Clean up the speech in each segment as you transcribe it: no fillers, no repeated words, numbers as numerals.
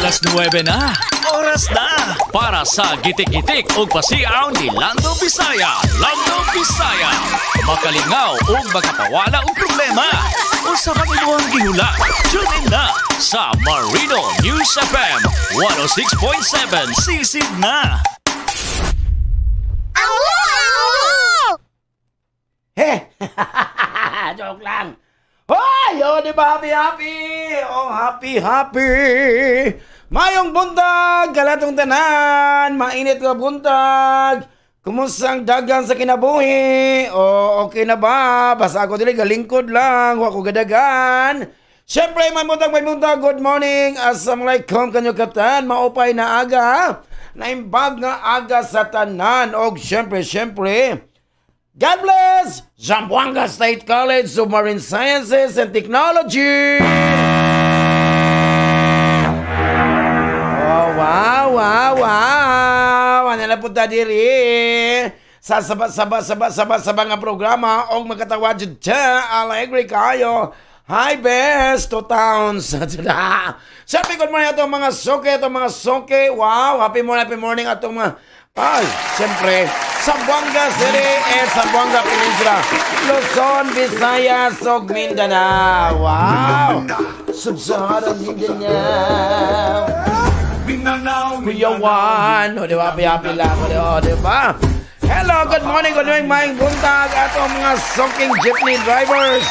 Alas 9 na. Oras na para sa gitik-gitik ug pasiaw ni Lando Bisaya. Lando Bisaya. Makalingaw ug makapawala og problema. Unsa man imong gihula? Tune in na sa Marino News FM 106.7. Sisid na. He! Joke lang. Hoy! Oh, di ba? Happy, happy! Oh, happy, happy! Mayong buntag! Kalatong tanan! Mainit nga buntag! Kumusta ang dagan sa kinabuhi? Oh, okay na ba? Basta ako dili, galingkod lang. Wa ko gadagan. Siyempre, may buntag, may buntag. Good morning! Assalamualaikum kanyo katan. Maupay na aga. Naimbag nga aga sa tanan. Og siyempre, siyempre, God bless Zamboanga State College of Marine Sciences and Technology! Oh, wow, wow, wow! Ano na punta diri? Sa saba, saba, saba, saba, saba nga programa og makatawa jud ta, alegre kayo. Hi, best! Two towns! Siyempre, good morning atong mga soke, atong mga soke. Wow! Happy morning atong mga... Ay, siyempre, Zamboanga City and Zamboanga Peninsula, Luzon, Visayas, ug Mindanao. Wow! Sub-Saharan Mindanao. Kuya Juan. O, di ba? Happy lang. O, di ba? Hello, good morning, maayong buntag atong mga soking jeepney drivers,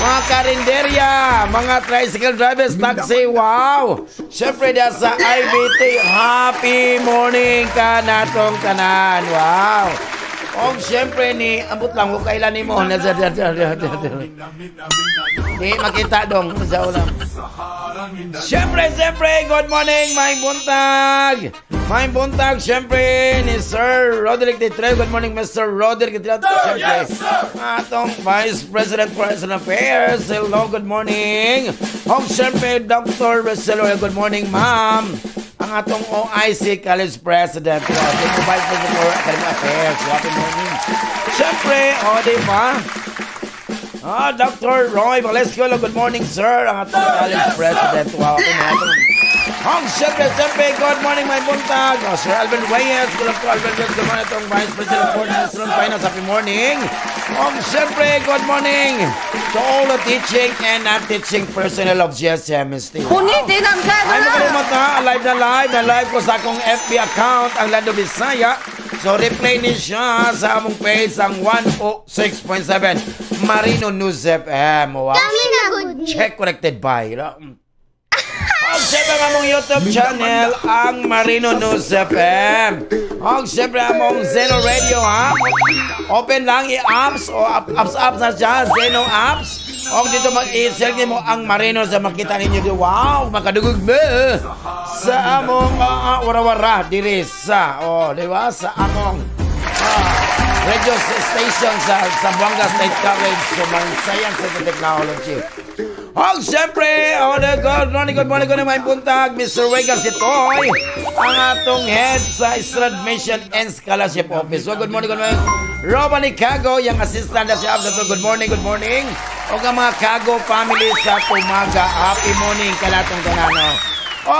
mga karinderya, mga tricycle drivers, taxi, wow! Siyempre, diya sa IBT, happy morning ka natong tanan, wow! O, siyempre, ni, ambot lang, kung kailan ni mo, di makita dong, sa ulam. Siyempre, siyempre, good morning, maayong buntag! Maayong buntag, siyempre, ni Sir Roderick Titre. Good morning, Mr. Roderick Titre. Siyempre, yes, atong Vice President for External Affairs. Hello, good morning. Og siyempre, Dr. Roselo, good morning, ma'am. Ang atong OIC College President. Vice President for Academic Affairs. Happy morning. Siyempre, o, di ba? Ah, Dr. Roy Valesco, good morning, sir. Ang atong College President. Wow, happy morning. Og siyempre, siyempre, good morning, may buntag. Oh, Sir Alvin Reyes, good morning, Alvin Reyes, good morning itong Vice President for National Finance. Happy morning. Og siyempre, good morning to all the teaching and not-teaching personnel of GSMST. Wow. Ay, makalimot na, live na live, na live ko sa akong FB account, ang Lando Bisaya. So, replay ni siya sa among page, ang 106.7 Marino News FM. Wow. Check connected by. Og siyempre ang among YouTube channel, ang Marino News FM. Og siyempre among Zeno Radio, ha? Open lang i-apps o apps-apps na siya, Zeno apps. Og dito mag-i-select mo ang Marino sa makita ninyo. Wow, makadugog ba? Sa among wara-wara diri sa, oh, di ba? Sa among radio station sa Zamboanga State College of Marine Science and Technology. Og siyempre, oh, good morning, good morning, good morning, buntag, Mr. Regan Sitoy, ang atong head sa Admission and Scholarship Office. So, good morning, good morning. Romani Cago, yung assistant na siya. Good morning, good morning. Og ang mga Cago family sa Tumaga, happy morning kalatong tanano.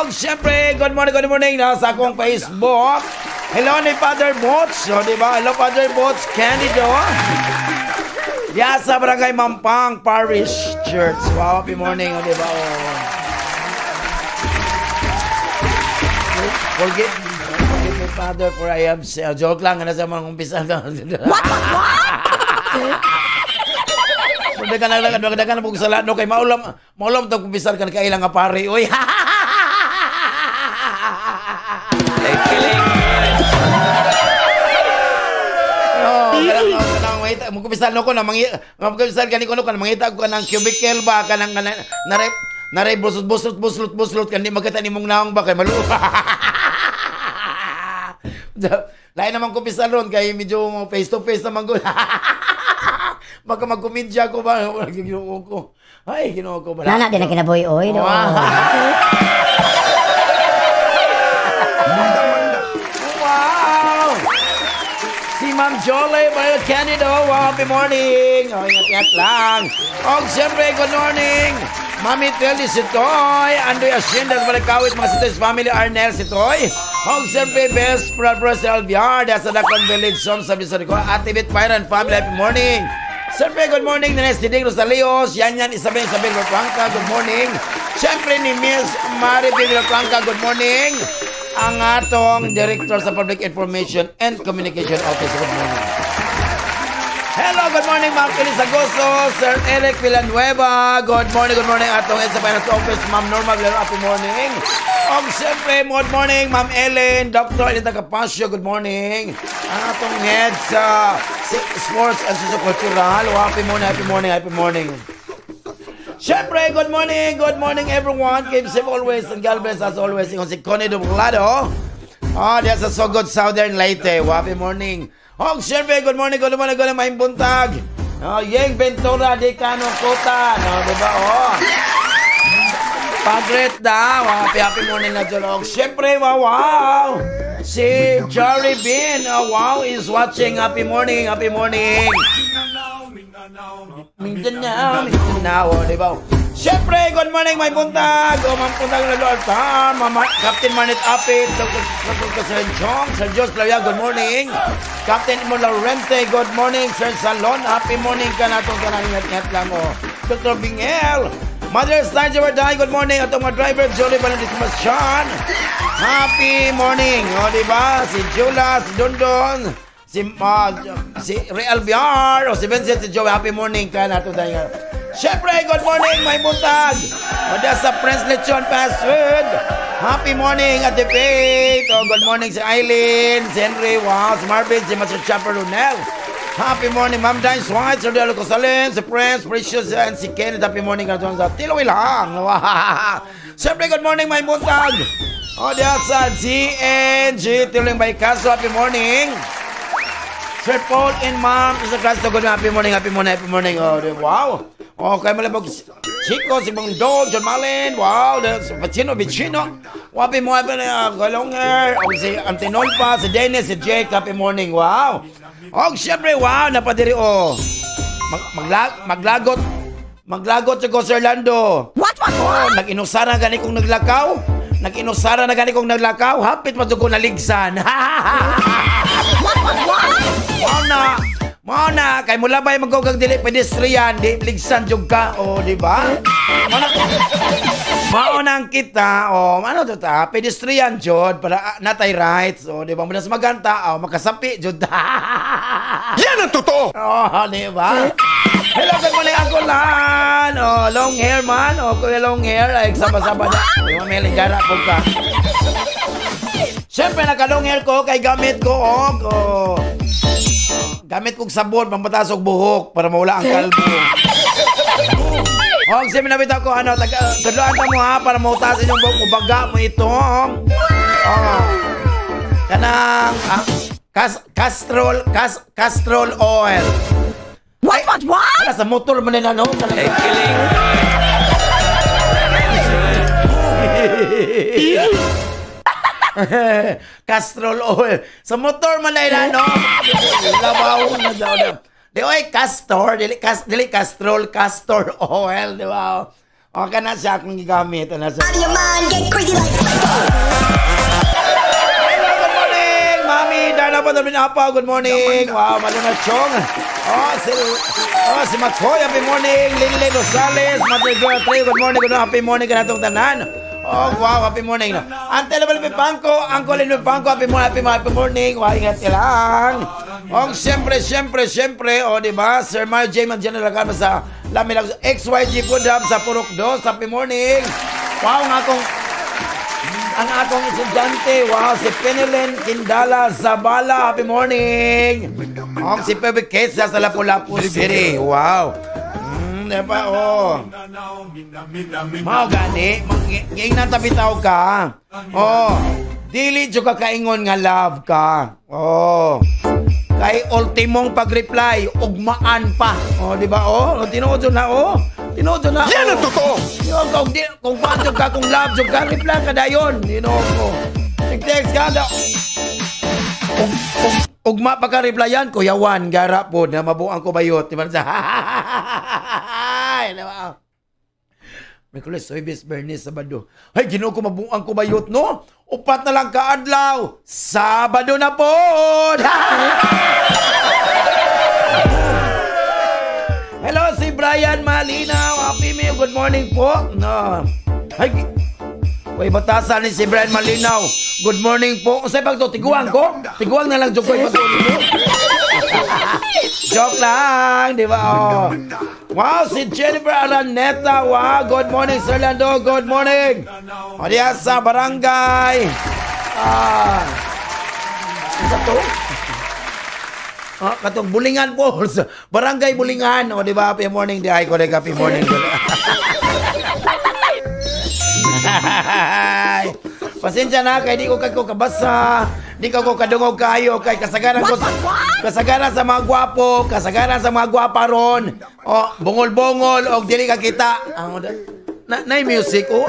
Og siyempre, good morning na sa akong Facebook. Hello ni Father Boots. So, di ba? Hello, Father Boots Candido. Ya sa Barangay Mampang Parish Church. Wow, happy morning, o, di ba? Oh. Forgive me, Father, for I have sinned. Joke lang, ano sa mga umpisa. What? What? Dagan na pong sala, no, kay maulam itong kumpisal ka na kailang nga pare. Uy, ha! Magkumpisal no ko na magkumpisal kani ko no kan mangita ko kanang cubicle ba kanang nare nare buslot buslot buslot buslot kan di magkita nimong naong ba kay malu. Lain naman kumpisal ron kay medyo face to face naman ko. Baka magkomedya ko ba Ginoo ko. Ay, Ginoo ko ba. Nana din ang kinabuhi oy do. Wow! Si Ma'am Jolie Maria Candido, wow, happy morning! Oh, ingat-ingat lang. Og siyempre, good morning! Mami Telly Sitoy, Andoy Hacienda, Balakawit, mga Sitoy's family, Arnel Sitoy. Og siyempre, best brother Alviar, sa Dakon Village, Som, sa Bisorico, Ate Bit Pyran family, happy morning. Siyempre, good morning, Nene Siding Rosalios, Yan Yan, Isabel, Isabel Franca, good morning. Siyempre, ni Miss Mari Franca, good morning. Ang atong Director sa Public Information and Communication Office, good morning. Hello, good morning, Ma'am Feliz Agosto, Sir Eric Villanueva. Good morning, atong sa Finance Office, Ma'am Norma Villanueva, happy morning. Og siyempre, good morning, Ma'am Ellen, Dr. Elita Capasio, good morning. Ang atong head sa Sports and Sociocultural, happy morning, happy morning, happy morning. Siyempre, good morning everyone. Keep safe always and God bless us always. Ingon si Connie Dublado. Oh, diya sa Sogod, Southern Leyte. Happy morning. Og siyempre, good morning, good morning, good morning, buntag. Oh, Yeng Ventura, Decano Kota. No, diba? Oh. Pagret na. Happy, happy morning na dyan. Og siyempre, wow, wow. Si Jerry Bean, oh, wow, is watching. Happy morning, happy morning. Mindanao, Mindanao, oh, diba? Siyempre, good morning, may buntag. O, mang buntag na Lord Farm, Mama, Captain Manit Apit, Dr. Sir Chong, Sir Jos Clavia, good morning. Captain Imo Laurente, good morning. Sir Salon, happy morning ka na itong tanang ingat-ingat lang, oh. Dr. Bingel, Mother Stein, good morning. Atong mga driver, Jolie Valentin Sebastian, happy morning. O, diba? Si Jula, si Dondon, si Real Biar, o si Vincent, si Joey, happy morning ka na ito tayo. Siyempre, good morning, may buntag. O sa Prince Lechon Fast Food. Happy morning, Ate Faith. O, good morning si Eileen, si Henry, wow, si Marvin, si Master Chopper Lunel. Happy morning, Ma'am Dine White, Sir Delo Cosalin, si Prince, Precious, and si Kenneth. Happy morning ka sa Tiloy lang. Siyempre, good morning, may buntag. O, sa GNG, Tiloy by Castro, happy morning. Sir Paul and Ma'am, Mr. Castro, good happy morning, happy morning, happy morning. Oh, wow. Okay, malabog. Chico, si Bang Dog, John Malin, wow, si Pacino, Vicino. Happy morning, Golong Hair, si Antinolpa, si Dennis, si Jake, happy morning, wow. Oh, siyempre, wow, napadiri, oh. Maglagot, maglagot si Sir Lando. What? Oh, nag-inusara gani kong naglakaw. Nag-inusara na gani kong naglakaw. Hapit pa ko naligsan. What? Wow na. Mao na, kay mula ba'y magkugang dili pedestrian, di ligsan jud ka, o di ba? Mao nang kita, o ano to ta, pedestrian jud para natay rights, o di ba? Muna sa maganta, o makasapi jud. Yan ang totoo. Oh, di ba? Hello, good morning, Uncle Lan. Oh, long hair man, o kuya long hair, ay sama-sama na. Di ba, may ligara po ka. Siyempre, naka-long hair ko, kay gamit ko, oh. Gamit kong sabon, pampatas og buhok para mawala ang kalbo. Og siyempre nabitaw ko, ano, tudloan ta mo ha, para mautasin yung buhok mo, baga mo ito. Oh. Kanang, castrol oil. What? Wala, sa motor man nila, no? Ay, kiling. Castrol oil. Sa motor man na no? Labaw na daw na. Di, oy, castor. Dili, dili castrol, castor oil. Di ba? O, kana siya akong gigamit. Ano siya? Out of your mind, get crazy like psycho. Hello, good morning, Mami. Dana pa namin apa. Good morning. Wow, Madam Chong. Oh, si Makoy. Happy morning. Linley Rosales. Mother Girl 3. Good morning. Good morning. Happy morning ka na itong tanan. Oh, wow, happy morning. Ante Level Pipangko, Uncle Lin Pipangko, happy morning, happy morning, happy morning. Wow, ingat ka lang. Oh, siyempre, siyempre, siyempre, oh, di ba? Sir Mario J. Mangiano Lagano sa Lamilag, XYG Food Hub sa Purok Dos, happy morning. Wow, ang akong estudyante, wow, si Penelen Kindala Zabala, happy morning. Oh, si Pepe Quezza sa Lapu-Lapu City, wow. Diba, oh. Mao gani, nging tabitaw ka. Oh, dili jud ka kaingon nga love ka. Oh. Kay ultimong pag-reply, ugmaan pa. Oh, di ba? Oh, tinuod jud na, oh. Tinuod jud na. Yan ang totoo. Yo, kung pa jud ka, kung love jud ka, reply ka dayon. Tinuod ko. Nag-text ka da. Ugma pa ka replyan, Kuya Juan, gara po na mabuang ko bayot. Di ba? Ay, diba? Miyerkules, Huwebes, Biyernes, Sabado. Ay, Ginoo ko, mabuang ko bayot, no? 4 na lang kaadlaw. Sabado na po! Hello, si Brian Malinaw. Happy Mew. Good morning po. No. Ay, way batasan ni si Brian Malinaw. Good morning po. Unsay pag to? Tiguang ko? Tiguang na lang joke ko. Joke lang, di ba? Oh. Wow, si Jennifer Araneta. Wow, good morning, Sir Lando. Good morning. O diya sa barangay. Isa to? Katong Bulingan po. Barangay Bulingan. O, di ba? Happy morning. Di ay ko rin. Happy morning. Pasensya na kay di ko kay ko kabasa. Di ko kadungog kayo kay kasagaran ko kasagaran sa mga gwapo, kasagaran sa mga gwapa ron. O bungol-bungol og dili ka kita. Ang na music o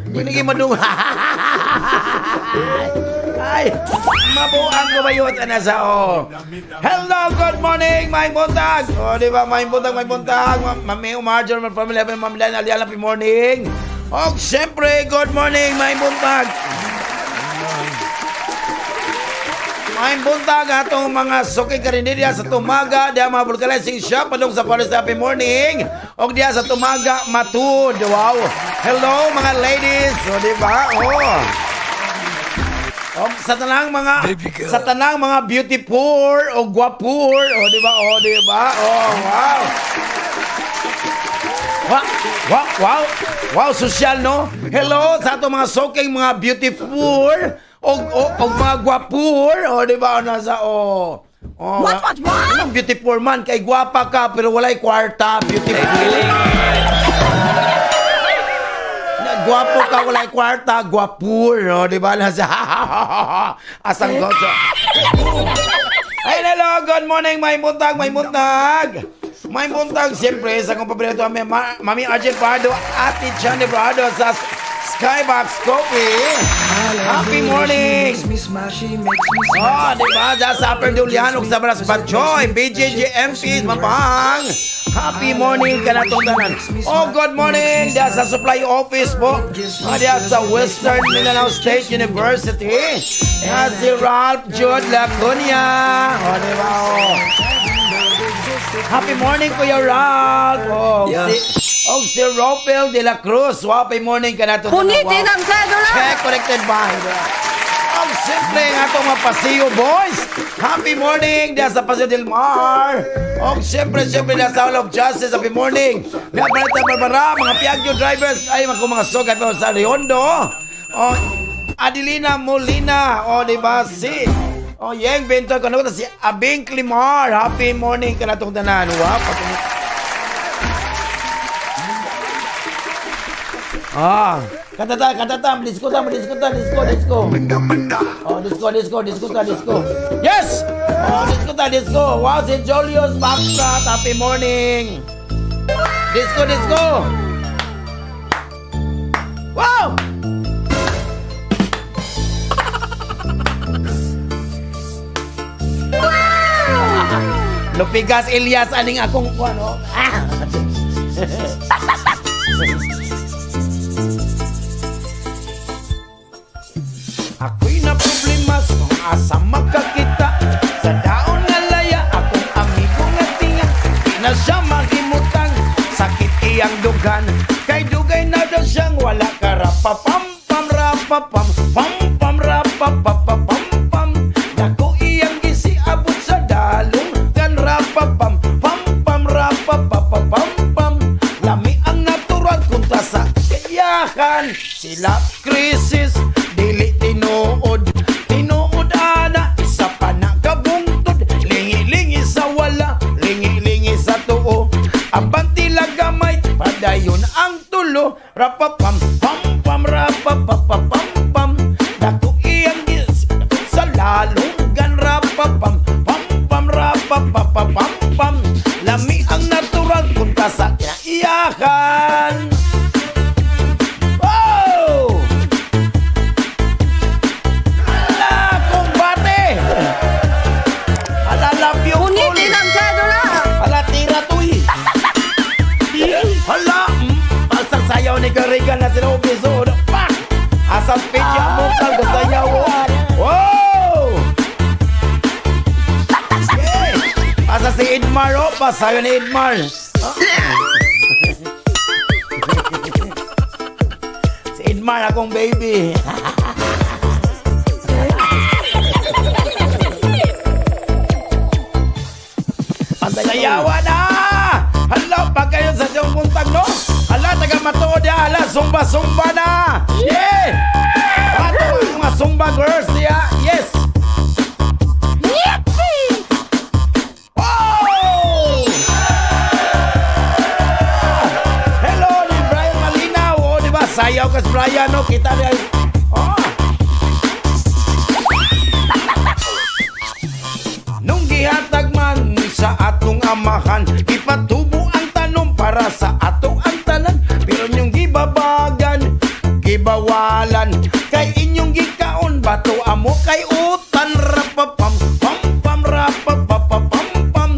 dili madung. Ay, mabuang ko bayot ana sa o. Hello, good morning, may buntag. O di ba, may buntag, may buntag. Mami Marjorie, my family, Mami Lana, Aliana, happy morning. Og siyempre, good morning, may buntag. May buntag atong mga suki karinderya sa Tumaga, diha mga vulcanizing shop padung sa Forest, happy morning. Og diha sa Tumaga, Matud. Wow. Hello mga ladies. O di ba? Oh. Og sa tanang mga beautiful o gwapur, o di ba? O di ba? Oh, wow. Wow, wow, wow. Wow, social no? Hello sa atong mga soking mga beautiful o mga gwapur, o di ba? Nasa o. Oh, What? Anong beautiful man kay gwapa ka pero walay kwarta, beautiful. Gwapo ka, walay kwarta, gwapur, no? Di ba? Nasa asang gocho. Ay, hello, good morning, may buntag, may buntag. May buntag, siyempre, sa akong paborito, Mami Arjen Pardo, Ate Johnny Pardo sa Skybox Coffee. Happy morning! Oh, di ba? Sa Upper Dulian, ug sa Baras Batchoy, BJJMP, Mapang. Happy morning ka na itong tanan. Oh, good morning! Diya sa Supply Office po. Diya sa Western Mindanao State University. Diya si Ralph Jude Lacunia. Oh, di ba? Oh. Happy morning, Kuya Ralph. Oh, yeah. Si Ropel de la Cruz. Happy morning ka na itong tanan. Punitin ang cedula! Check, connected by. Oh, simple nga itong mga Paseo Boys. Happy morning diya sa Paseo del Mar. Oh, siyempre, siyempre diya sa Hall of Justice. Happy morning. Diya Barata Barbara, mga Piaggio drivers. Ay, mga sugat sa Riondo. Oh, Adelina Molina. Oh, di ba? Si oh, Yeng Bento. Kano si Abing Climar. Happy morning ka na itong tanan. Wow, ah, kantata, kantata, disco ta, disco ta, disco, disco. Oh, disco, disco, disco ta, disco. Yes! Oh, disco ta, disco. Wow, si Julius Baxtra, happy morning. Disco, disco. Wow! Wow! Lupigas Elias aning akong ano. Ah! Ako'y na problema kung asa makakita. Sa daon nga laya, akong amigo nga tinga. Di na siya mahimutang, sakit iyang dugan. Kay dugay na daw siyang wala karapapam pam rapapam pam pam rapapapam pam. Dako iyang gisiabot sa dalong gan rapapam pam pam rapapapam pam. Lami ang natural kontra sa kayakan. Sila krisis dili tinuod, tinuod ana, isa pa na kabungtod. Lingi-lingi sa wala, lingi-lingi sa tuo. Abanti lagamay, padayon ang tulo. Rapapam, pam, pam, rapapapam, pam. Dako iyang gis sa lalunggan. Rapapam, pam, pam, rapapapam, pam. Lami ang natural kunta sa kinaiyakan. Hala, tira to eh. Hala, pasang sayaw ni girl. ba sayo ni Edmar. Si Edmar akong baby. Sayawa na! Hala, pag kayo sa siyong buntag, no? Hala, taga matuod ya. Hala, sumba-sumba na! Yeah! Ato ang mga sumba girls niya. Yes! Yippee! Oh! Hello, ni Brian Malinaw. Oh, di ba? Sayaw ka si Brian, no? Kita niya. Oh! Nung gihatag man sa atong amahan, ipatubo ang tanom para sa ato ang tanan. Pero inyong gibabagan, gibawalan, kay inyong gikaon bato amo kay utan. Rapapam pam pam rapapapam pam,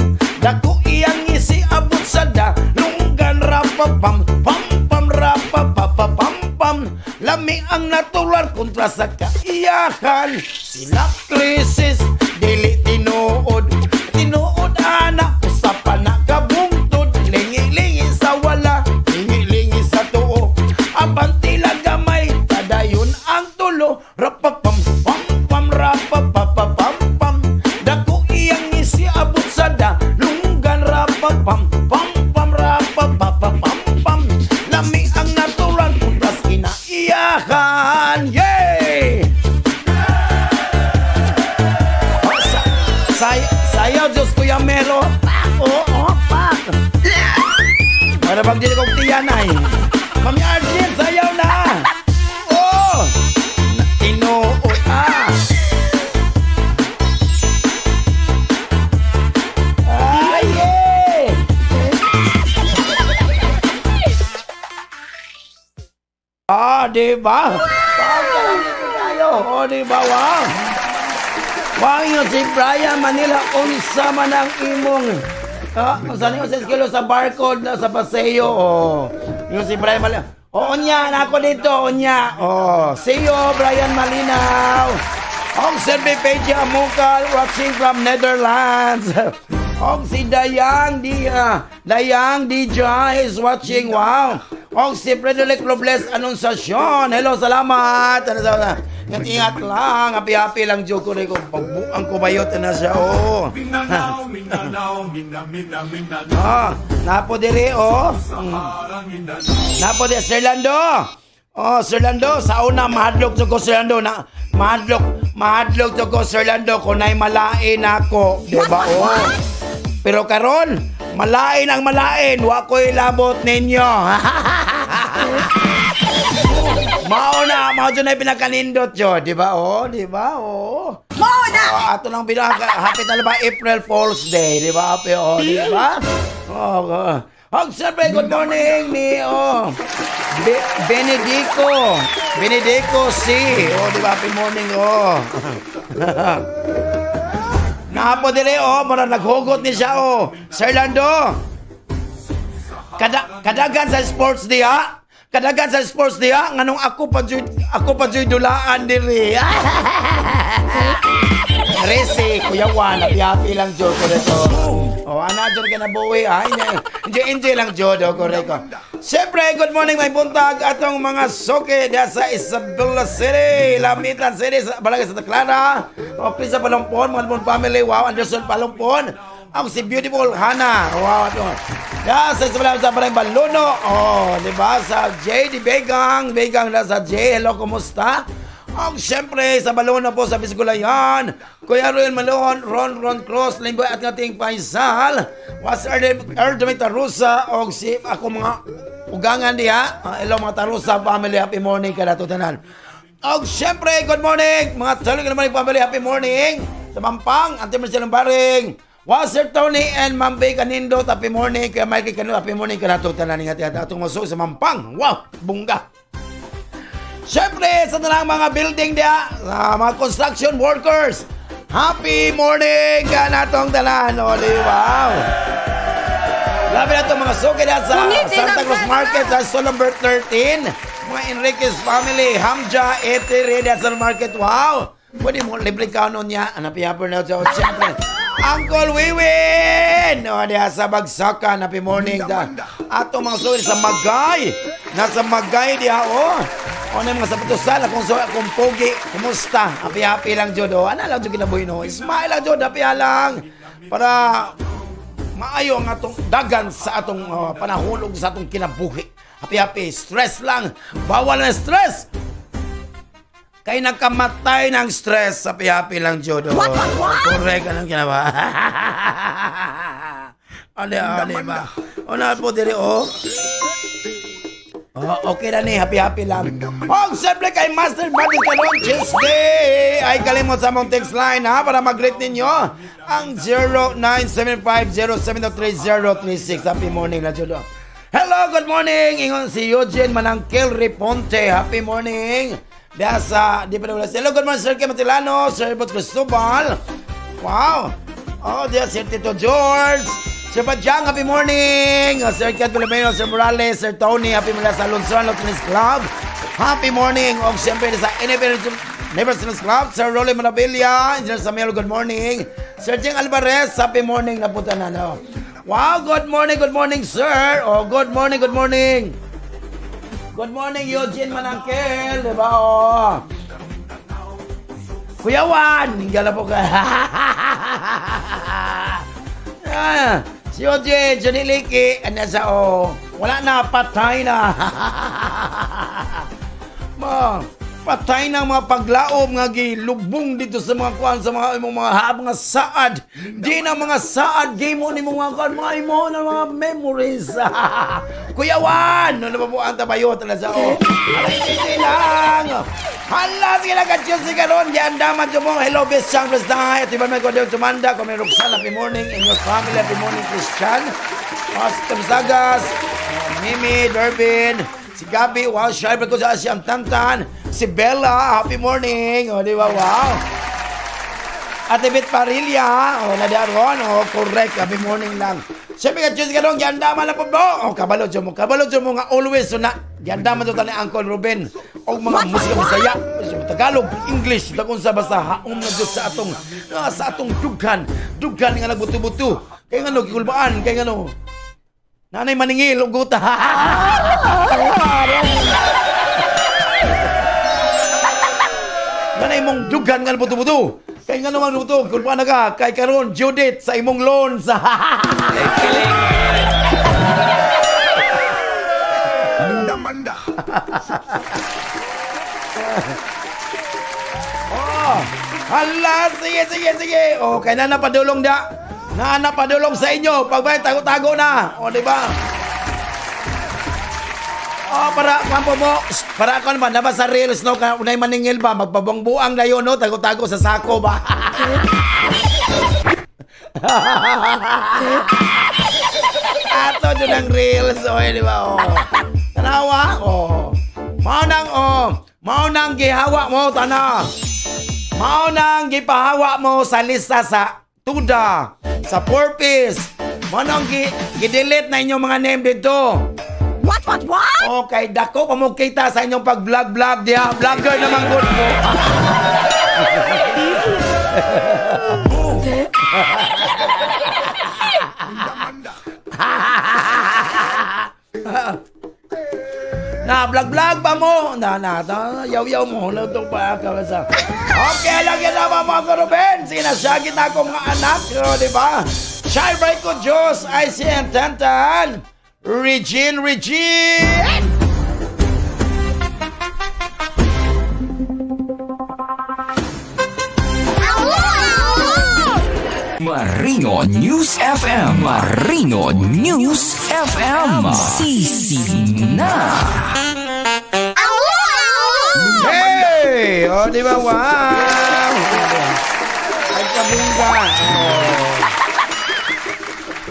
dako iyang isi abot sa dalunggan. Rapapam pam pam rapapapam pam, lami ang natural kontra sa kaiyakan. Sila krisis dili tinuod, tinuod ana usapan na kabungtod. Lingi-lingi sa wala, lingi-lingi sa tuo, apan tila gamay kadayon ang tulo. Rapapam pam pam rapapapam pam, dako iyang isi abot sa dalunggan. Rapapam pam pam rapapapam pam, lami ang natural puntas kinaiyakan. Yay! Sayaw, Diyos Kuya Melo. Pak! Oo, pak! Para bang dili kong tiyanay. Mami Arjun, sayaw na! Oh! Tinuod, ah! Ay, yeah! Ah, diba? Pagkalang tayo. Oh, diba? Wow! Wow, yun si Brian Manila, unsa man ang imong unsa ni 6 kilo sa barcode na sa paseo. Oh, yun si Brian Manila. Oh, unya na ako dito, unya. Oh, see you Brian Malinaw. Og Serbi Page Amukal watching from Netherlands. Og si Dayang di Dayang DJ is watching. Wow. Og si Frederick Robles Anunciacion. Hello, salamat. Ano sa ingat lang, happy-happy lang joke ko ko. Pagbuang ko bayot na siya. Oh. Ah, napo diri oh. Napo diri Sir Lando. Oh, Sir Lando, sa una mahadlok jud ko Sir Lando na mahadlok jud ko Sir Lando kunay malain ako, di ba? Oh. Pero karon, malain ang malain, wa ko'y labot ninyo. Mao na, mao dyan ay pinakanindot yun, di ba? Oh, di ba? Oh. Mao na! Oh, ato lang pinaka, happy na ba April Fool's Day, di ba? Happy, oh, di ba? Oh, oh. Oh, siyempre, good morning ni, oh, Benedico. Benedico C. Oh, di ba? Happy morning, oh. Napo dili, oh, mara naghugot ni siya, oh. Sir Lando, kadagan sa sports diha. Kadagan sa sports diha, nganong ako pa jud dulaan diri. Resi, Kuya Juan, happy lang jud ko dito. Oh, ana jud ka na buwi, ha. Enjoy lang jud ko reko. Siyempre, good morning may buntag atong mga soke diha sa Isabela City, Lamitan City, sa Barangay Santa Clara. O Krisa Palumpon, mga Lumon family, wow, Anderson Palumpon. Ang si Beautiful Hannah. Wow, ato. Ya, sa Isabela sa Barangay Baluno. Oh, di ba? Sa J, di Begang, Begang na sa J. Hello, kumusta? Ang siyempre sa Baluno po sa Bisgulayan. Kuya Royal Malon, Ron Ron Cross, Limboy at ngating Faisal. Was Erdemit Tarusa og si ako mga ugangan diha. Hello mga Tarusa family, happy morning kada tanan. Og siyempre, good morning mga tuloy naman family, happy morning. Sa Mampang, Ante Marcelo Baring. Was Sir Tony and Ma'am Bay Kanindo, happy morning. Kuya Michael Kanindo, happy morning kada tanan. Ingat atong masuk sa Mampang. Wow, bungga. Siyempre, sa tanang mga building diha, mga construction workers, happy morning ka natong tanan. O, di wow. Labi na itong mga suki diha sa Santa Cruz Market sa store number 13. Mga Enriquez family, Hamja, Etere diha sa market. Wow! Pwede mo, libre ka nun niya. Hanapin na siya. Siyempre. Uncle Wiwin! O, diha sa Bagsakan, happy morning. Da. Ato mga suwil sa Magay. Nasa Magay diha, oh. O, na yung mga sapatusan, akong suwil, akong pogi. Kumusta? Happy-happy lang, jud. O, ano lang, jud, kinabuhi, no? Smile lang, jud, happy lang. Para maayo ang atong dagan sa atong panahulog sa atong kinabuhi. Happy-happy. Stress lang. Bawal na stress. Kay nagkamatay ng stress. Happy-happy lang, jud. What, what, what? Correct. Anong ginawa? Ano, ano ba? Ano po diri, oh? Oh, okay na ni, happy-happy lang. Oh, siyempre kay Master Buddy karon Tuesday. Ay kalimot sa mong text line ha para mag-greet ninyo ang 0975073036. Happy morning na jud. Hello, good morning. Ingon si Eugene Manangkel Reponte. Happy morning. Diya sa di pa na wala. Hello, good morning Sir Kim Matilano, Sir Bot Cristobal. Wow. Oh, diya Sir Tito George. Sir Badjang, happy morning! Sir Ken Filomeno, Sir Morales, Sir Tony, happy morning sa Lunson Tennis Club. Happy morning! O siyempre sa NFL Neighbors Tennis Club, Sir Rolly Maravilla, Engineer Samuel, good morning. Sir Jing Alvarez, happy morning na punta na, no? Wow, good morning, sir! Oh, good morning, good morning! Good morning, Eugene Manangkel, di ba? Oh. Kuya Juan, hinggala po ka. Ah, si Eugene, Johnny Liki, ano sa oh, wala na, patay na. Ma, patay na ang mga paglaom nga gilubong dito sa mga kuan sa mga imong mga mga saad. Di na mga saad game mo ni mga kuan, mga imo na mga memories. Kuya Juan, no na po ang tabayo talaga sa oh. Alay lang. Hala, sige lang ka Tuesday karon, giandaman jud mo. Hello, best chang best day. At iba man ko diyo tumanda, kami Roxanne, happy morning in your family, happy morning Christian. Oscar Sagas, Mimi, Durbin, si Gabi, wow, shy ko sa si Antantan, si Bella, happy morning. O, di ba, wow. Ate Bit Parilla, o, nadaron, o, correct, happy morning lang. Siyempre ka, Tuesday karon, giandaman na po bro. O, kabalo dyan mo nga always, so na, giandaman dyan ni Uncle Ruben. O, mga musika Bisaya, Tagalog, English, dakon sa basta, haom na dyan sa atong, dughan, dughan nga nagbuto-buto. Kaya nga no, gikulbaan, kaya nga no, nanay maningil, o guta. Nanay mong dughan nga nagbuto-buto. Kaya nga naman ito, kulpa na ka, kay karon Judith, sa imong loans. Manda. Oh, hala, sige, sige, sige. Oh, kay na napadulong da. Na napadulong sa inyo. Pagbay, tago-tago na. O, di ba? Oh, para kampo mo, para ako naman, naba sa reels, no? Unay maningil ba? Magpabongbuang na yun, no? Tago-tago sa sako ba? Ato dyan ang reels, o, di ba? Oh. Tanawa, oh. Maunang, oh. Maunang gihawa mo, tana. Maunang gipahawa mo sa lista sa Tuda, sa Purpose. Maunang gi-delete na inyong mga name dito. What, what, what? Okay, dako pa mo kita sa inyong pag-vlog-vlog diha. Vlogger naman good mo. Na, vlog-vlog pa mo. Na, na, yaw-yaw mo. Lutong pa ka. Okay, lagi naman mga Ruben. Sinasyagit ako mga anak. O, di ba? Shy break ko, Diyos. I see and tantan. Regine, Regine! Marino News FM. Marino News FM. Sisi na. Hey! O, di ba? Wow! Ay, kabungga. Oh.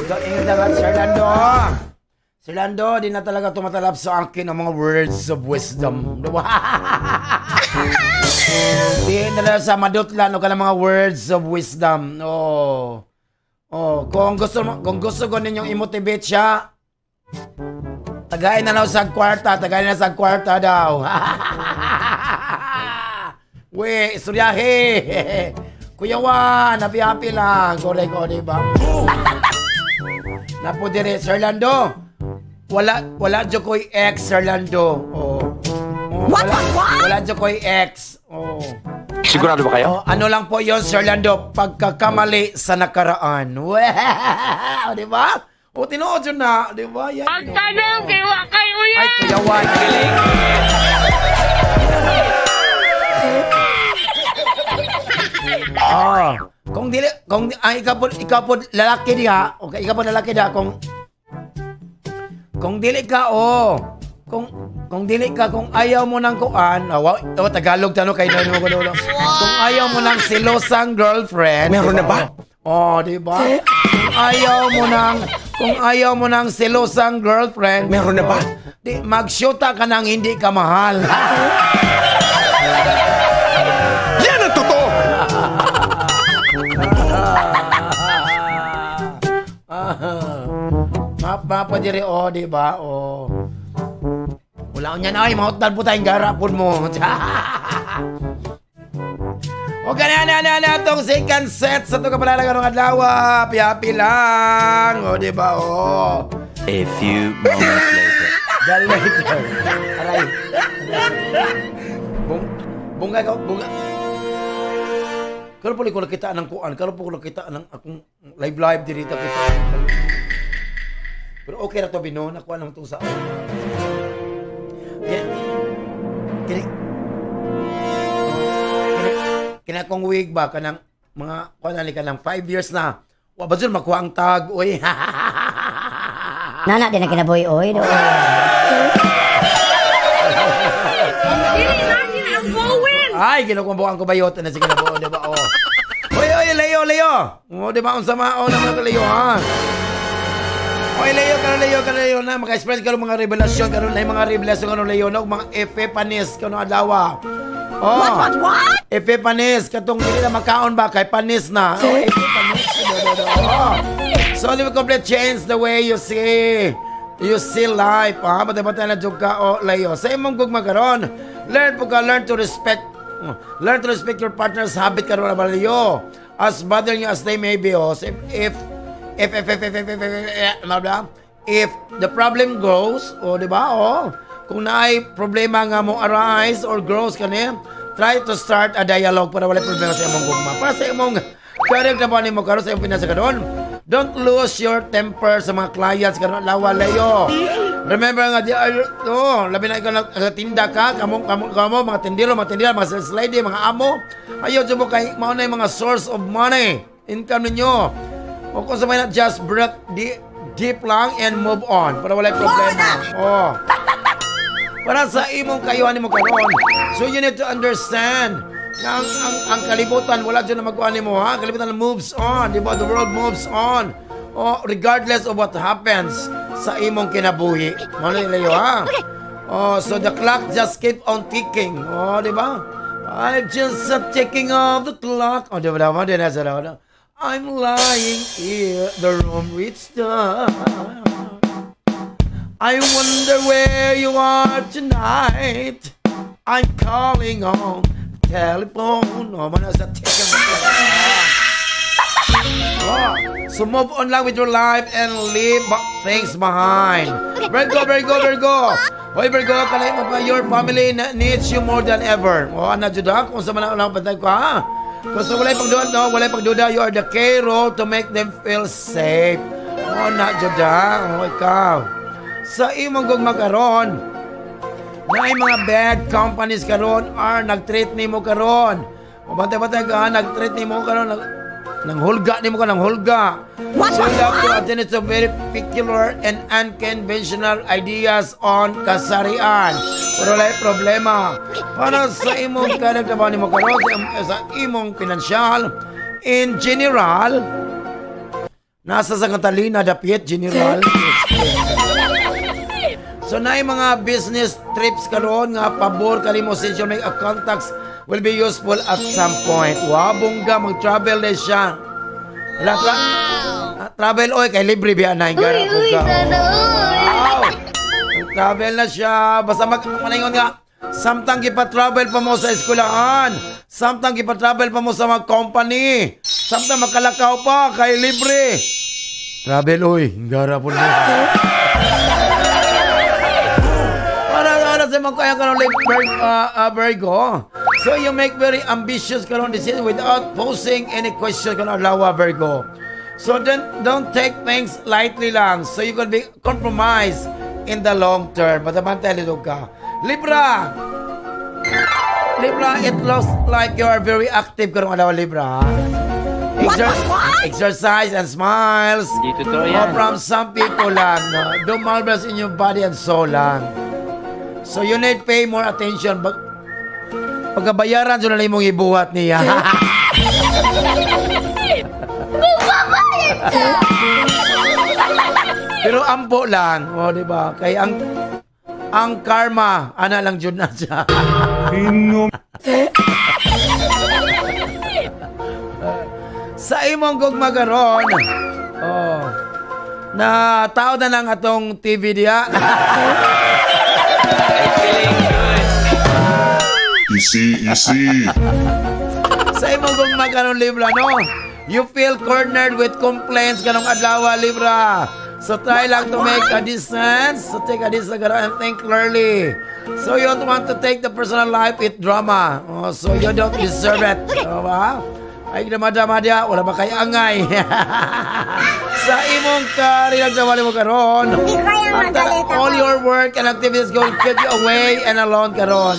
Ingat na Sir Lando. Sir Lando, di na talaga tumatalap sa akin ang mga words of wisdom. Di na sa madutlan o ka ng mga words of wisdom. Oh. Oh, kung gusto ko ninyong i-motivate siya, tagain na lang sa kwarta, tagain na sa kwarta daw. We, istoryahe. Kuya Juan, happy-happy lang. Correct, o, di ba? Napo dire, Sir Lando. Wala jud ko'y ex, Sir Lando. Oh. Oh, What, wala, what, what? Wala jud ko'y ex. Oh. Sigurado ba kayo? Oh, ano lang po yon, Sir Lando, pagkakamali sa nakaraan. Wow, di ba? O, tinuod yun na, di ba? Yan. Pagtanong kay wa kay uya. Ay, Kuya Juan. Oh, kung dili kung ay ikaw po lalaki diha, okay, ikaw po lalaki diha kung dili ka oh, kung dili ka kung ayaw mo ng kuan, oh, wow, oh, Tagalog tano kay no mo. Kung ayaw mo ng silosang girlfriend, Meron na ba? Oh, di ba? Kung ayaw mo ng silosang girlfriend, Meron na ba? Di magsyuta ka ng hindi ka mahal. Yan ang totoo! Mapa diri oh, di ba? Oh. Wala niyan ay mahutdan po tayong garapon mo. O ganyan na na itong second set sa itong kapalalaga ng adlaw. Happy lang. O, di ba? O. A few moments later. The later. Aray. Bunga ka, bunga. Karon po ko nakita ng kuan, karon po ko nakita ng akong live diri ta kita. Pero okay ra to bino, nakuha naman itong sa. Kini kini akong wig ba kanang mga kuan na kanang 5 years na. Wa ba jud makuha ang tag oy. Nana din na kinabuhi oy do. Dili na yun ang going. Ay, ginukumbuan ko bayot na sige na buo, di ba? Oh. Oy, oy, Leo, Leo. Oh, di ba unsa mao naman ka Leo, ha? Oy, Leo, karon Leo, karon Leo na maka-express karon mga revelasyon karon na mga revelasyon karon Leo na mga epiphanies karon adlaw. Oh. What, what? Epiphanies katong dili na makaon ba kay panis na. Oh, epiphanies. Oh. So, they will complete change the way you see life, ha? Batay-batay na jud ka, oh, Leo. Sa imong gugma karon, learn po ka, learn to respect your partner's habit karon ba, Leo. As bothering you as they may be, oh. So if if the problem grows, oh, di ba? Oh, kung naay problema nga mo arise or grows kani, try to start a dialogue para wala problema sa imong gugma. Para sa imong kareg na ba nimo karon sa imong pinasa karon. Don't lose your temper sa mga clients karon lawa, Leo. Remember nga di oh, labi na ikaw nagtinda ka, kamo mga tindero, mga tindera, mga sales lady, mga amo. Ayaw jud mo kay mao na yung mga source of money, income ninyo. O kung sa may na just breath deep lang and move on para walay problema. Oh. Para sa imong kayuhan nimo karon. So you need to understand na ang kalibutan wala jud na magkuan nimo, ha. Ang kalibutan moves on, di ba? The world moves on. Oh, regardless of what happens sa imong kinabuhi. Mao na Leo, ha. Oh, so the clock just keep on ticking. Oh, di ba? I'm just a ticking of the clock. Oh, di ba? Di na sa I'm lying here, the room reached down. I wonder where you are tonight. I'm calling on the telephone. Oh, man, sa ticking of the clock. Oh, so move on lang with your life and leave things behind. Virgo, Virgo, Virgo. Hoy, Virgo, kalay mo pa, your family needs you more than ever. Oh, ana jud ha, kung sa man ang pantay ko, ha. Kung sa walay pagduda, no, walay pagduda, you are the key role to make them feel safe. Oh, na jud ha. Oh, ikaw. Sa imong gugma karon, naay mga bad companies karon or nag-treat nimo karon. O bantay-bantay ka, nag-treat nimo karon, nang hulga nimo ka, nang hulga. What, So what, you have to what? attend to very peculiar and unconventional ideas on kasarian. Pero walay problema. Para sa imong kanagtrabaho nimo karon, sa imong pinansyal, in general, nasa sa Catalina, dapit, general. So naay mga business trips karon nga pabor kanimo since you make a contacts will be useful at some point. Wow, bongga mag-travel na siya. Wala, travel oy kay libre biya na gara. Uy, uy, wow. Mag-travel na siya. Basta mag maningon nga. Samtang gipa-travel pa mo sa eskwelahan, samtang gipa-travel pa mo sa mga company, samtang makalakaw pa kay libre. Travel oy, gara po na. Para sa mga kaya karon Virgo. So you make very ambitious karon decision without posing any question karon adlaw, Virgo. So then don't take things lightly lang. So you could be compromised in the long term. Basta lidog ka. Libra! Libra, it looks like you are very active karong adlaw, Libra. Exercise and smiles. Hindi totoo yan. Oh, from some people lang. No? Do marvels in your body and soul lang. So you need pay more attention. Pagkabayaran, so na lang imong ibuhat niya. Pero ampo lang, oh, di ba? Kay ang karma, ana lang jud na siya. Sa imong gugma karon, oh, na tao na lang atong TV diya. Easy, easy. Sa imong gugma karon, Libra, no? You feel cornered with complaints kanong adlaw, Libra. So try lang to make a distance. So take a distance and think clearly. So you don't want to take the personal life with drama. Oh, so you don't deserve it. Diba? Ay, drama-drama diya. Wala ba kay angay? Sa imong karinagdawali mo karon, all your work and activities going to get you away and alone karon.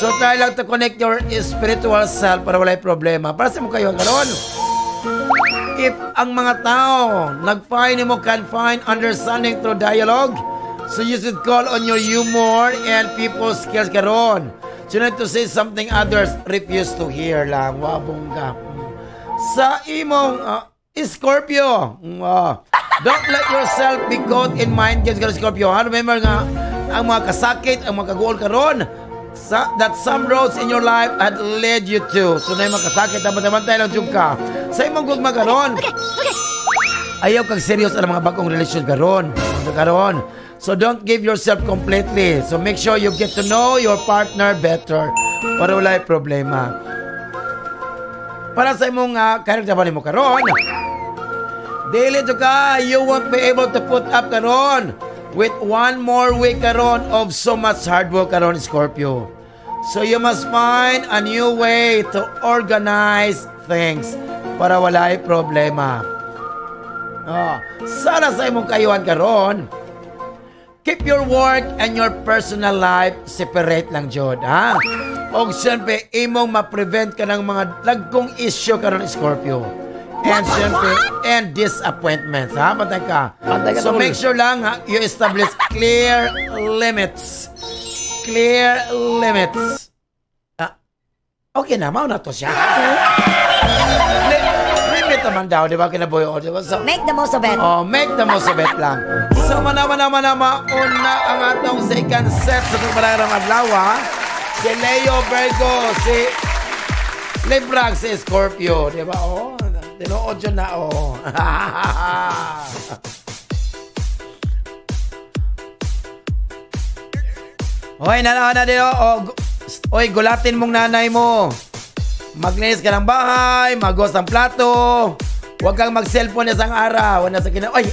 So try lang to connect your spiritual self para walay problema. Para sa mo kayo karon. If ang mga tao nag-find mo can find understanding through dialogue, so you should call on your humor and people skills karon. So you need to say something others refuse to hear lang. Wabongga. Sa imong Scorpio, don't let yourself be caught in mind games karon, Scorpio. Ha, remember nga ang mga kasakit, ang mga kaguol karon, that some roads in your life had led you to. So na yung mga kasakit, dapat-bantay lang jud ka. Sa imong gugma karon, ayaw kag serious ang mga bagong relasyon karon. Karon. So don't give yourself completely. So make sure you get to know your partner better para walay problema. Para sa imong character mo karon, dili to ka, you won't be able to put up karon with one more week karon of so much hard work karon, Scorpio. So you must find a new way to organize things para walay problema. Oh, sana sa imong kayuhan karon, keep your work and your personal life separate lang jud, ha? Og siyempre imong ma-prevent ka ng mga lagkong issue karon, Scorpio. And siyempre, and disappointments, ha? Bantay ka. So make sure lang, ha, you establish clear limits. Clear limits. Ah, okay na, mauna to siya. Limit naman daw, di ba, kinabuhi? O, di ba? So, make the most of it. Oh, make the most of it lang. So, mana-mana-mana, una ang atong second set sa pagpalarang adlaw, ha? Si Leo, Virgo, si Libra, si Scorpio, di ba? Oh, tinuod yun na, oh. Hoy, nana din, oh. Oy, gulatin mong nanay mo. Maglinis ka ng bahay, magos ang plato. Huwag kang mag-cellphone isang araw. Wala sa kina... Oy!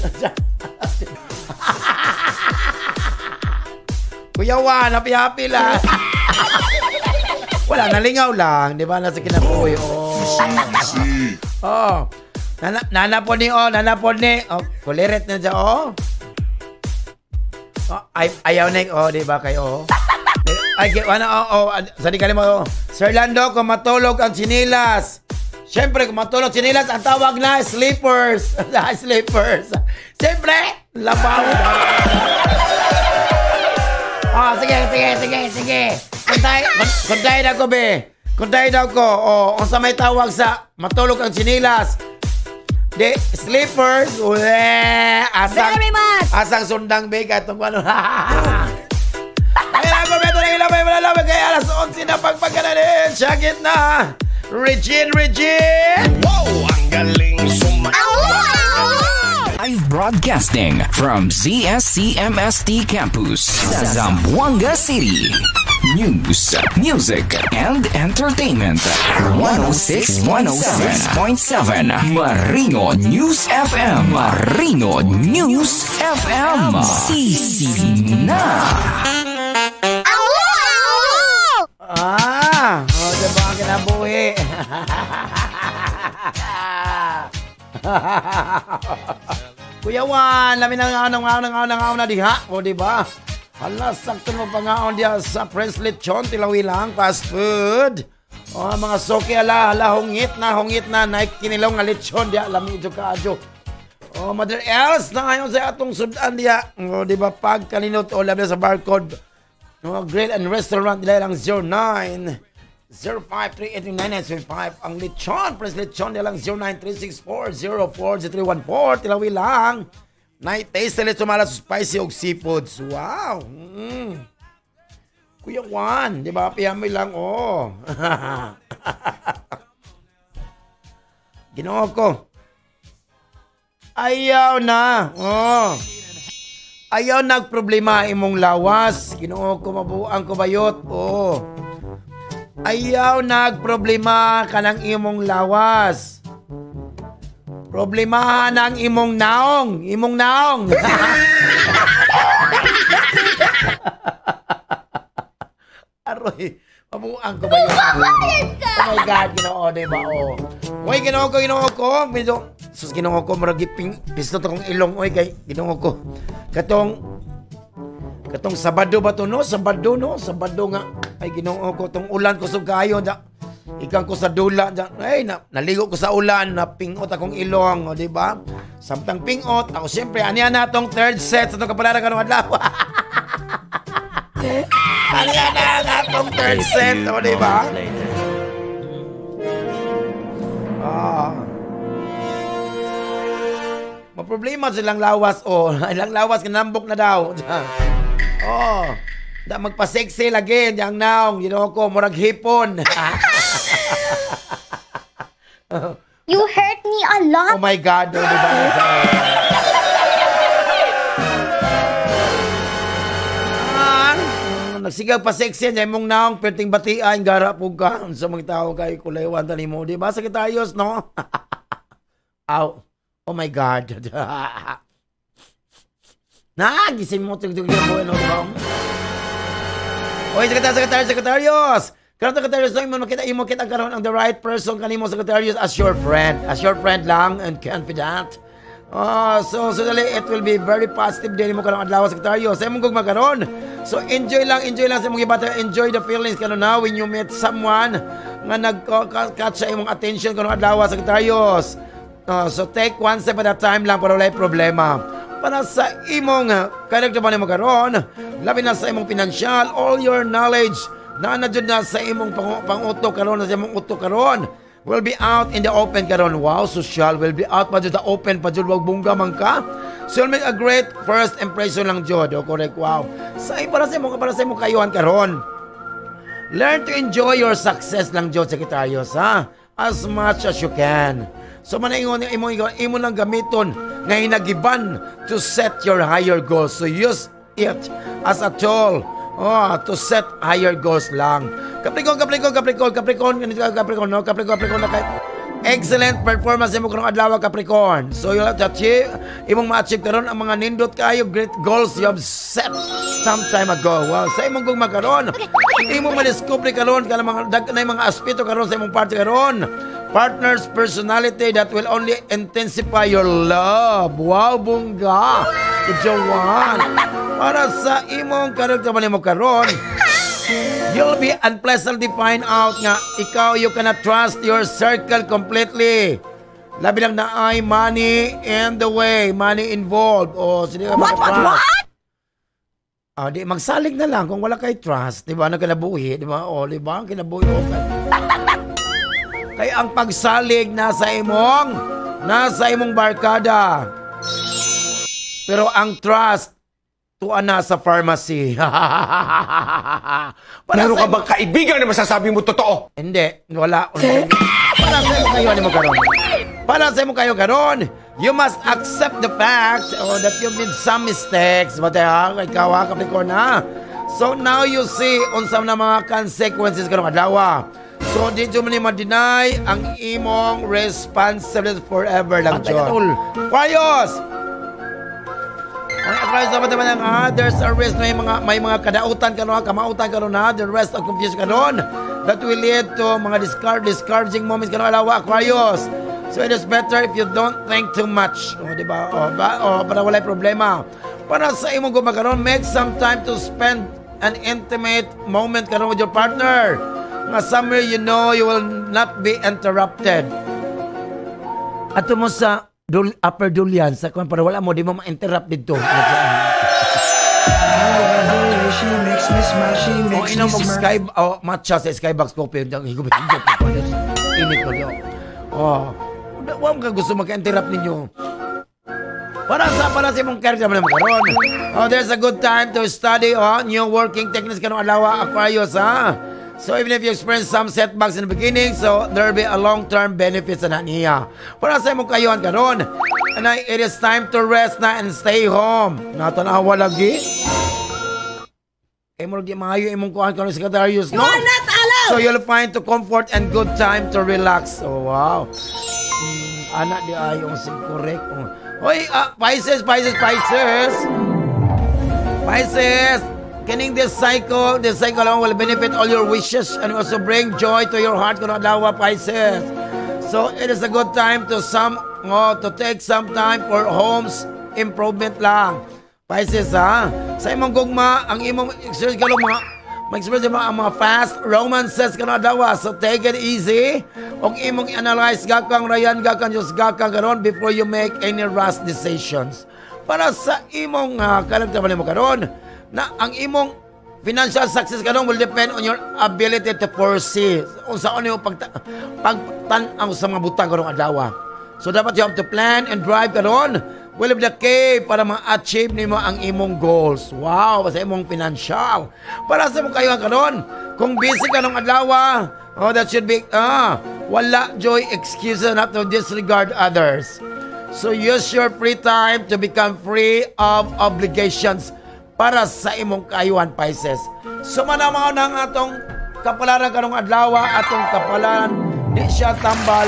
Kuya Juan, happy-happy lang. Wala, nalingaw lang. Di ba? Nasa kinabuhi. Oh. Oh. Nana po ni, oh. Nana po ni. Oh, kulirit na dyan, oh. Oh, ay, ayaw na, oh, di ba kayo, oh. Ay, ano, oh, oh, saan ka mo, oh. Sir Lando, kung matulog ang chinilas. Siyempre, kung matulog chinilas, ang tawag na, sleepers. Sleepers. Siyempre, labaw. Oh, sige, sige, sige, sige. Kuntay daw ko, be. Kuntay daw ko. Oh, unsa may tawag sa matulog ang chinilas. Di, sleepers. Ule, asang, very much. Asang sundang, be, katong ano. Ayan ako, beto na ilabay, malalabay, kaya alas 11 na pagpagkananin. Sakit na. Regine, Regine! Wow, ang galing Live broadcasting from ZSCMST Campus, Zamboanga City. News, music, and entertainment. 106.7 Marino News FM. Marino News FM. Sisi na. Ah, oh, diba ang kinabuhi? Kuya Juan, lamin ang anong na diha. O, diba? Hala, sakto mo pangaon diha sa Prince Lechon, Tilawi lang, fast food. O, mga soke, ala, hungit na, naik kinilaw nga lechon diha, lami idyo kaadyo. O, Mother Els, na ngayon sa atong sudan diha. O, diba, pag kaninot, o, labi sa barcode. O, grill and restaurant, nila lang 09 05389975. Ang lechon, Prince Lechon, nila lang 0936404314. Tilawi lang. Night taste na lechon, malas spicy og seafoods. Wow. Kuya Juan, di ba? Piyami lang, oh. Ginoo ko. Ayaw na. Oh. Ayaw nagproblema imong lawas. Ginoo ko, mabuang ko bayot. Oh. Ayaw nagproblema kanang imong lawas. Problemahan ang imong naong. Imong naong. Aroy, mabuang ko ba yun? Oh my God, Ginoo, diba? Oh. Uy, Ginoo ko. Medyo, sus, Ginoo ko, murag giping, pistot akong ilong. Uy, kay, Ginoo ko. Katong Sabado ba to, no? Sabado, no? Sabado nga. Ay, Ginoo ko, tong ulan ko sugayo. Ikan ko sa dula. Ay, naligo ko sa ulan. Napingot akong ilong, o, diba? Samtang pingot, ako siyempre, aniya na tong third set sa itong kapalaran karong adlaw. Aniya na ang atong third set, o, diba? Ah. Maproblema silang lawas, o. Ilang lawas, kinambok na daw. Oh. Da magpa-sexy lagi, yang naong, Ginoo ko, murag hipon. You hurt me a lot. Oh my God, oh, diba? Nagsigaw pa sexy, niya imong naong, perting batian, gara po ka sa mga tao kay kulaywan tani mo, diba? Sa kitayos, no? Ow. Oh my God. Nagisin mo, tugtug niya po, ano, diba? Oy, Secretarios! Karon Secretarios, no, imo makita karon ang the right person kanimo, Secretarios, as your friend. As your friend lang and confidant. Oh, so dali, it will be very positive day mo karong adlaw, Secretarios. Sa imong gugma karon. So enjoy lang sa imong gibata, enjoy the feelings karon na when you meet someone nga nag-catch sa imong attention karong adlaw, Secretarios. So take one step at a time lang para walay problema. Para sa imong karakter ba nimo karon, labi na sa imong financial, all your knowledge na na jud na sa imong pangutok karon, sa imong utok karon will be out in the open karon. Wow, social will be out pa jud the open pa jud, wag bungga man ka. So you'll make a great first impression lang jud. Oh, correct. Wow. Sa para sa imong kayuhan karon. Learn to enjoy your success lang jud, Secretarios, ha? As much as you can. So manaingon imo lang gamiton nga hinagiban to set your higher goals. So use it as a tool, oh, to set higher goals lang. Capricorn, no? Capricorn na kay excellent performance imo karong adlaw, Capricorn. So you have to achieve, imong ma-achieve karon ang mga nindot kayo great goals you have set some time ago. Wow, sa imong gugma karon, imong ma-discover karon kanang mga daghan mga aspeto karon sa imong party karon. Partner's personality that will only intensify your love. Wow, bungga. Joanne. Para sa imong karakter man mo karon, you'll be unpleasantly find out nga ikaw you cannot trust your circle completely. Labi lang na ay money in the way, money involved. O, sige ka What? Ah, di magsalig na lang kung wala kay trust, di ba? Ano kinabuhi, di ba? O, di ba? Kinabuhi okay. Kaya ang pagsalig nasa imong barkada. Pero ang trust tuwa na sa pharmacy. Meron ka bang kaibigan na masasabi mo totoo? Hindi, wala. Para sa imo kayo, ano mo karon? Para sa imo kayo karon, you must accept the fact that you made some mistakes. But ikaw ha, Capricorn ha. So now you see unsa na mga consequences karong adlaw. So di jud mo ni ma-deny ang imong responsibility forever lang jud. Aquarius! Ang Aquarius dapat naman ang there's a risk na may mga kadautan karon, kamautan karon na, the rest of confusion karon that will lead to mga discouraging moments karon adlaw, Aquarius. So it is better if you don't think too much. O, di ba? O, ba? O, para walay problema. Para sa imong gugma karon, make some time to spend an intimate moment karon with your partner. Nga somewhere you know you will not be interrupted. Ato mo sa Upper Dulian sa kwan para wala mo di mo ma-interrupt dito. She makes me smile, she O makes me inom og smirk. Sky oh, matcha sa Skybox Coffee. Higupit higupit. Init ko niyo. Oh. Wa mo ka gusto maka-interrupt ninyo. Para sa imong career naman karon. Oh, there's a good time to study, oh, new working techniques kanong adlaw, Aquarius, ha. So even if you experience some setbacks in the beginning, so there will be a long-term benefits na niya. Para sa imong kayuhan karon, and it is time to rest na and stay home. Natanawa lagi. Kay mo lagi maayo imong kuan karon, Sagittarius, no? You are not allowed! So you'll find to comfort and good time to relax. Oh, wow. Anak di ay yung sig correct. Oh. Hoy, Pisces, Pisces, Pisces. Pisces, kining this cycle alone will benefit all your wishes and also bring joy to your heart kuno adlaw, Pisces. So it is a good time to take some time for homes improvement lang. Pisces, ha. Sa imong gugma, ang imong experience karon mga ma-experience mo ang mga fast romances kano adlaw. So take it easy. Og imong i-analyze gakang Ryan gakang Diyos gakang karon before you make any rash decisions. Para sa imong karakter mo karon na ang imong financial success karon will depend on your ability to foresee unsa ano yung pagtan-aw sa mga butang karong adlaw. So dapat you have to plan and drive karon will be the key para ma-achieve nimo ang imong goals. Wow, sa imong financial. Para sa imong kayo karon, kung busy ka nung adlaw, oh, that should be wala juy excuses not to disregard others. So use your free time to become free of obligations para sa imong kaayuhan, Pisces. So manamaw ng atong kapalaran karong adlaw, atong kapalaran di siya tambal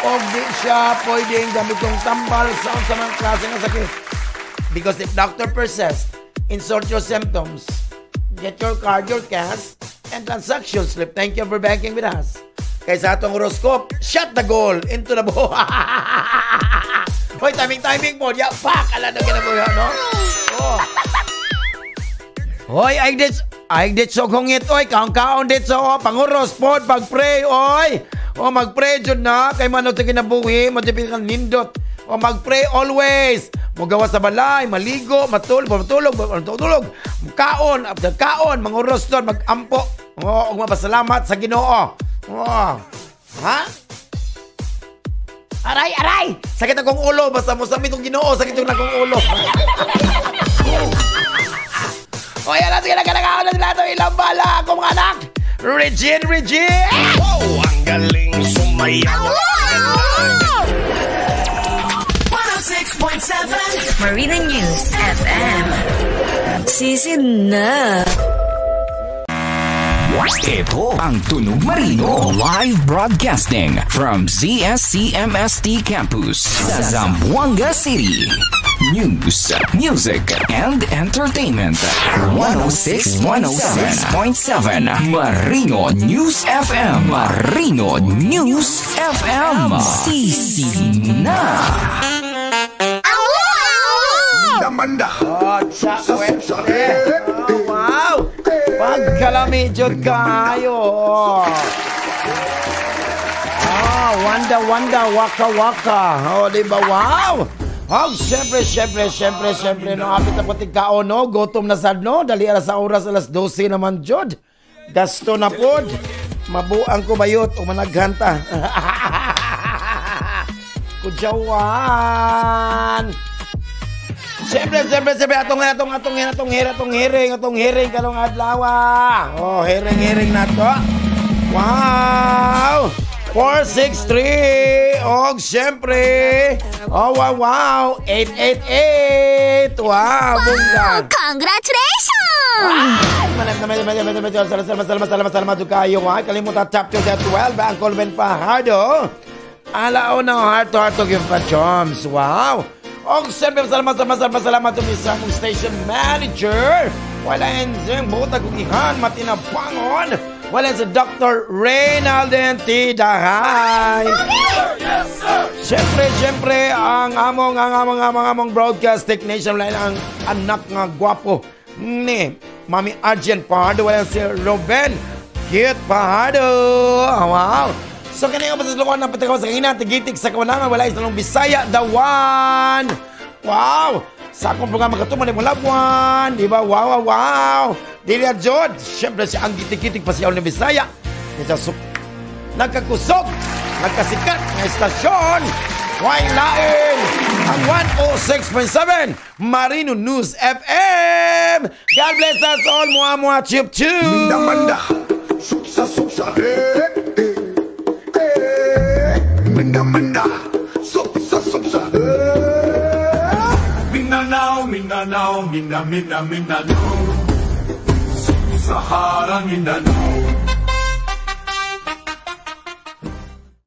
o di siya pwedeng gamitong tambal sa unsa man klase nga sakit. Because if doctor persists, insert your symptoms, get your card, your cash, and transaction slip. Thank you for banking with us. Kay sa atong horoscope, shot the goal into the ball. Hoy, timing timing po. Ya, pak, ala na kinabuhi, no? Oh. Hoy, ay dit so hungit oy, kaon kaon dit so, oh, panguros pod, pag-pray oy. Oh, mag-pray jud na kay man sa kinabuhi, matipid kang nindot. O mag-pray always. Mugawa sa balay, maligo, matulog, matulog, matulog, kaon, after kaon, manguros doon, magampo. Oh, ug mapasalamat sa Ginoo. Oh. Ha? Aray, aray! Sakit akong ulo. Basta mo samit kong Ginoo, sakit yung akong ulo. O yan na, sige na, kanakaon na sila ito. Ilang bala akong mga anak. Regine, Regine! Wow, ang galing sumayaw. 106.7 Marina News FM. Sisid na. Ito ang Tunog Marino. Live broadcasting from ZSCMST Campus sa Zamboanga City. News, music, and entertainment. 106.7 Marino News FM. Marino News FM. Sisi na. Namanda. Oh, tsa, oh, wow! Pagkalami jud kayo. Ah, wanda wanda waka waka. Oh, di ba? Wow! Oh, syempre, syempre, syempre, syempre, no, apit na pati kaon, no? Gutom na sad, no? Dali ara sa oras, alas 12 naman, jud. Gasto na pod. Mabuang ko bayot o managhanta. Kudyawan! Siyempre, siyempre, siyempre, atong, atong, atong, atong, atong, hearing, atong hearing, karong adlaw. Oh, hearing, hearing na to. Wow! 463! Og siyempre, oh, wow! 888! Wow, bongga! Congratulations! Salamat, salamat, salamat, salamat, salamat, salamat, salamat kayo. Ha? Kalimutan chapter 12, ang Colvin Fajardo. Alao na heart to heart to give pa charms. Wow! Og siyempre, salamat, salamat, salamat, salamat to sa among station manager. Wala enzeng butag kong ihan, matinabangon. Wala si Dr. Reynalden T. Dahay. Siyempre, siyempre, ang among broadcast technician, wala ang anak nga gwapo ni Mami Argent Fajardo, wala si Ruben Cute Fajardo. Wow! So, kani nga pasaslukan ng patakaw sa kanina, tigitik sa kawanangan, wala isa Bisaya, the one! Wow! Sa akong programa katuman ni Mulabuan, di ba? Wow! Dili Jod, siyempre si ang gitik-gitik pa siya ng Bisaya. Isa nagkakusog, nagkasikat nga istasyon. Why lain? Ang 106.7 Marino News FM. God bless us all. Mua mua chup chup. Minda manda. Supsa supsa. Eh, eh, eh. Minda manda. Supsa supsa. Eh. Mindanao, Mindanao, Minda Minda Mindanao. Sahara Mindanao.